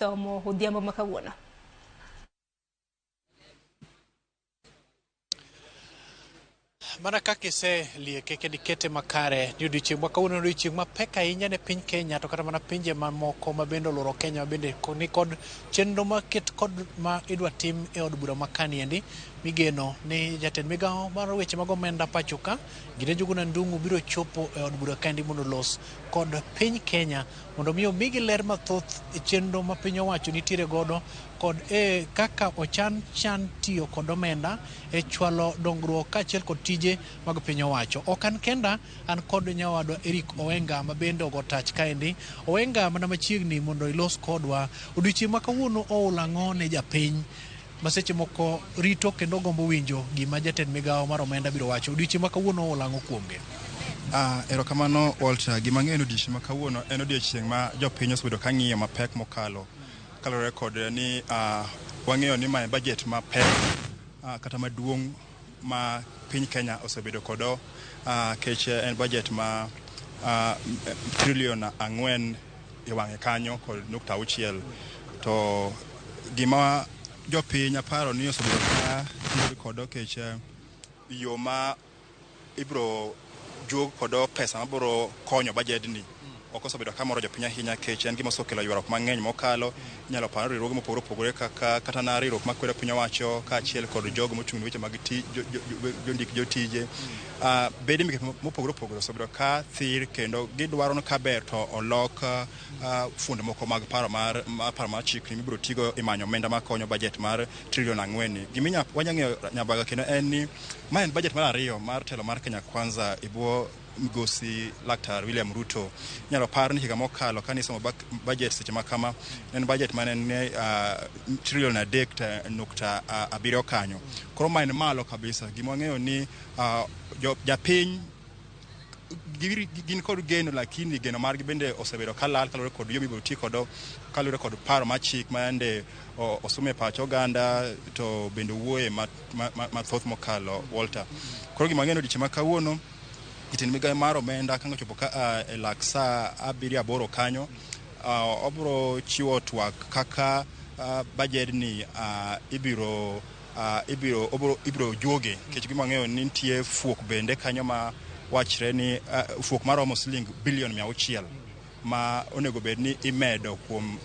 Somo odhiambo ma kawuono. Mana kaka iselieke kendo ikete makare ni odiochieng' ma kawuono en odiochieng' mapek ahinya ne piny Kenya to kata mana pinje mamoko ma bende olworo Kenya ma bende ni kod chenro maket kod ma idwa tim e od bura ma kaniendi migeno ni jatend migawo mar weche mag omenda pacho ka Gideon Njuguna Ndung'u biro chopo e od bura kaendi mondo olos kod piny Kenya mondo mi omigi ler mathoth e chenro ma piny owacho nitiere godo kod e kaka ochan chan tiyo kod omenda e chwalo dongruok kaachiel kod tije mag piny owacho. Ok an kenda, an kod nyawadwa Eric Owenga ma bende ogo tach kaendi. Owenga mana machiegni mondo ilos kodwa. Odiochieng' ma kawuono oula ang'o ne japiny ma seche moko rito kendo gombo winjo gima jatend migawo mar omenda biro wacho. Odiochieng' ma kawuono oula ang'o kuomgi? Erokamano Walter. Gima ang'eyo ni odiochieng' ma kawuono en odiochieng' ma jopiny osebedo ka ng'iyo mapek mokalo kaluwore kod ni wang'eyo ni mae budget mapek kata maduong' ma piny Kenya osebedo kodo kech en budget ma trilion 4 e wang'e kanyo kod nukta auchiel. To gima jopiny aparo ni osebedo ka tiyo kodo kech yo ma ibro juog kodo pesa mabiro konyo budget ni ok osebedo ka moro jopiny ahinya kech en gima osekelo ywaruok mang'eny mokalo. Inyalo paro riwruoge mopogore opogore kaka kata na riwruok makwedo piny owacho kaachiel kod jogo mochung' ne weche mag jondik jotije. Bede migepe mopogore opogore osebedo ka thir kendo gidwaro ni kaber to olok fuonde moko mag paro mar paro mar chikni mibiro tigo e manyo omenda makonyo budget mar trilion 4 ni. Gima wanya ng'eyo Nyabaga kendo en ni ma en budget mar ariyo mar telo mar Kenya Kwanza e bwo migosi Laktar William Ruto. Inyalo par ni higa mokalo kane isomo budget seche ma kama, en budget mane en trilion 3.7 kanyo. Koro ma en malo kabisa. Gima wang'eyo ni japiny gin kod geno, lakini geno margi bende osebedo kalal kaluwore kod yo mibiro ti kodo kaluwore kod paro mar chik ma yande osom e pach oganda to bende owuoye mathoth mokalo Walter. Koro gima ang'eyo ni odiochieng' ma kawuono jatend migawo mar omenda ka ochopo ka e lak saa 7 8 kanyo obiro chiwo twak kaka budget ni ibiro ibiro juoge nikech gima wang'eyo ni nitie fuok bende kanyo ma wachre ni fuok maromo siling bilion 600 ma onego bed ni imedo kuom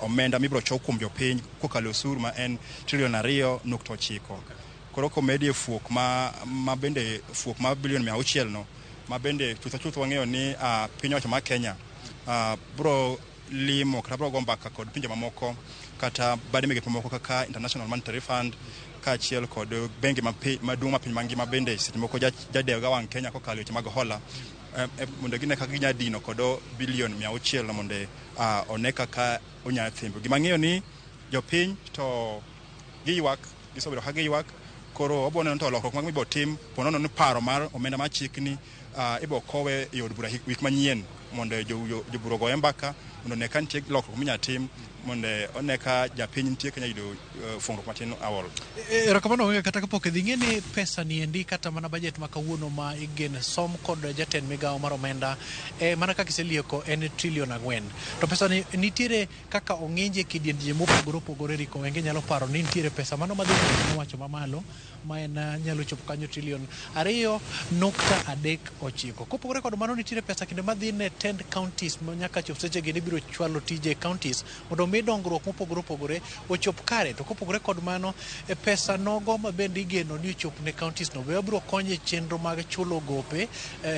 omenda mibiro chok kuom jopiny kokalo osuru ma en trilion 2.9. Koro komedie fuok ma bende fuok ma bilion 600 no ma bende chutho chutho wang'eyo ni piny owacho mar Kenya biro limo kata biro go mbaka kod pinje mamoko kata bade migepe moko kaka International Monetary Fund kaachiel kod bengi maduong' ma piny mangima bende seche moko jadewo ga wang' Kenya kokalo weche mag hola mondo gine kaka ginyalo dino kodo bilion 600 mondo one kaka onyalo thimbo. Gima ang'eyo ni jopiny to giywak, gisebedo ka giywak, koro wabiro neno to lokruok mag mibiro tim ponono ni paro mar omenda mar chikni ibiro kowe e od bura wik manyien mondo jobura ogoye mbaka mondo one ka nitie lokruok minyalo tim mondo one ka japiny nitie kanya yudo fuongruok matin awol. Erokamano Owenga, kata kapok idhi ing'e ni pesa ni endi kata mana budget ma kawuono ma igeno som kod jatend migawo mar omenda mana kaka iselieko en trilion 4. To pesa ni nitiere kaka ong'inje e kidienje mopogore opogore. Eric Owenge nyalo paro ni nitiere pesa mano madhi e wacho mamalo ma en nyalo chopo kanyo trilion 2.39. Kopogore kod mano nitiere pesa kendo madhi ne tend counties ma nyaka chop sechegi ni biro chwalo tije e counties mondo mi dongruok mopogore opogore ochop kare. To kopogore kod mano pesa nogo ma bende igeno ni ochop ne counties no be biro konyo e chenro mag chulo gope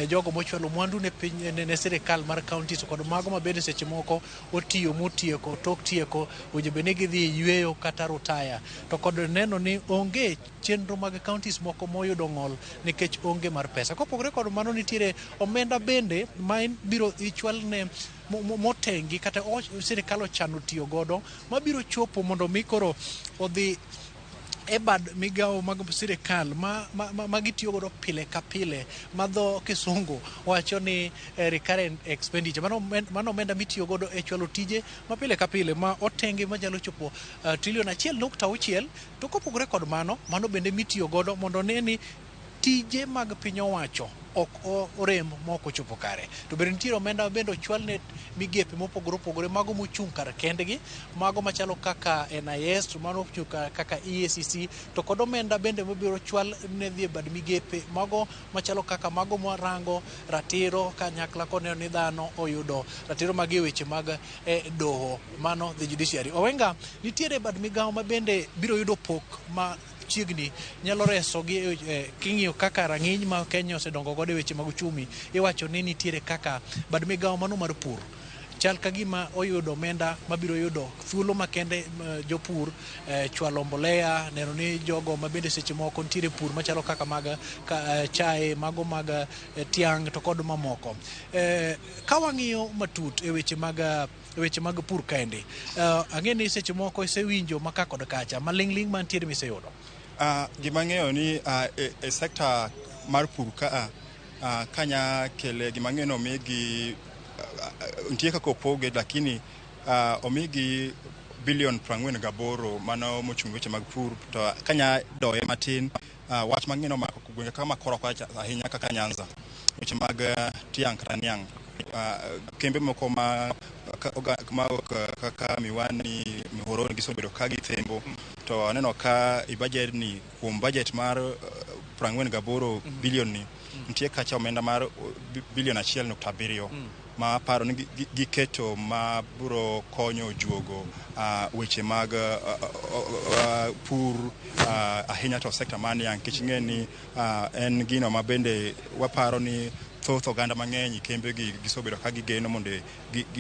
jogo mochwalo mwandu ne piny ne sirikal mar counties kod mago ma bende seche moko otiyo motieko tok tieko owinjo bed ni gidhi e yweyo kata rutaya. To kod neno ni onge chenro mag counties moko moyudo ng'ol nikech onge mar pesa. Kopogore kod mano nitiere omenda bende ma biro ichwal ne motengi kata sirikal ochano tiyo godo mabiro chopo mondo mi koro odhi e bad migawo mag sirikal ma gitiyo godo pile ka pile ma dho kisungu wacho ni recurrent expenditure. Mano omenda mitiyo godo e chwalo tije ma pile ka pile ma otenge manyalo chopo trilion 1.6. To kopogore kod mano, mano bende mitiyo godo mondo one ni Tije mag piny owacho ok orem mok ochopo kare. To bende nitiere omenda bende ochwal ne migepe mopogore opogore, mago mochung' kar kendgi, mago machalo kaka NIS, to mano mochung' kaka EACC, to kod omenda bende mabiro chwal ne dhi e bad migepe mago machalo kaka mago marango ratiro kanyakla koneno ni dhano oyudo ratiro mag e weche mag doho, mano the judiciary. Owenga, nitiere bad migawo ma bende biro yudo pok ma chiegni nyalo resogi king'iyo kaka rang'iny ma Kenya osedongo godo e weche mag uchumi. Iwacho ni nitiere kaka bad migawo mano mar pur chal ka gima oyudo omenda mabiro yudo thuolo makende jopur chwalo mbolea, neno ni jogo ma bende seche moko nitiere pur machalo kaka mag chae, mago mag tiang' to kod mamoko. Ka wang'iyo matut e weche mag pur kaendi, ang'e ni seche moko isewinjo maka kod kacha maling'ling' mantiere miseyudo. Gima ang'eyo ni e sector mar pur ka kanya kele gima ang'eyo ni omigi nitie kaka opoge, lakini omigi bilion 48 mano mochung' weche mag pur. To kanya doye matin, wach mang'eyo omako gwenge kaka makoro kocha ahinya kaka Nyanza, weche mag tiang' kata niang', kembe moko ma kaka Miwani, Muhoroni gisebedo ka githembo. To aneno ka i budget ni, kuom budget mar 48 bilion ni, nitie kacha omenda mar bilion 1.7 ma aparo ni giketo ma biro konyo juogo weche mag pur, ahinya to sector mar niang', nikech ing'e ni en gino ma bende waparo ni thoth oganda mang'eny, kembe gi gisebedo ka gigeno mondo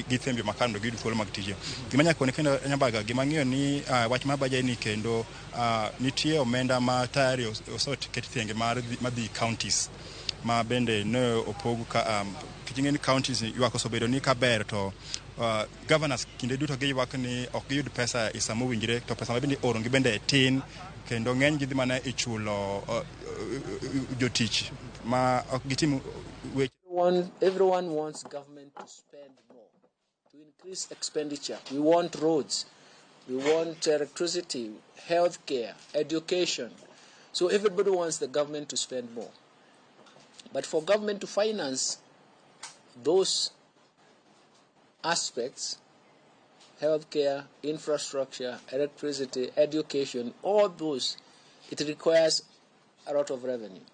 githembe makare mondo giyud thuolo mag tije. Gima nyaka koni kendo Nyambaga, gima ang'eyo ni wach mar budget ni kendo nitie omenda ma tayari oseket thenge mar madhi counties ma bende ne opog ka nikech ing'e ni counties ywak osebedo ni kaber to governors kinde duto giywak ni ok giyud pesa e sama owinjore, to pesa ma bende ioro gi bende tin, kendo ng'eny gi dhi mana e chulo jotich ma ok gitim weche. Everyone wants government to spend more, to increase expenditure. We want roads, we want electricity, healthcare, education. So everybody wants the government to spend more. But for government to finance those aspects, healthcare, infrastructure, electricity, education, all those, it requires a lot of revenue.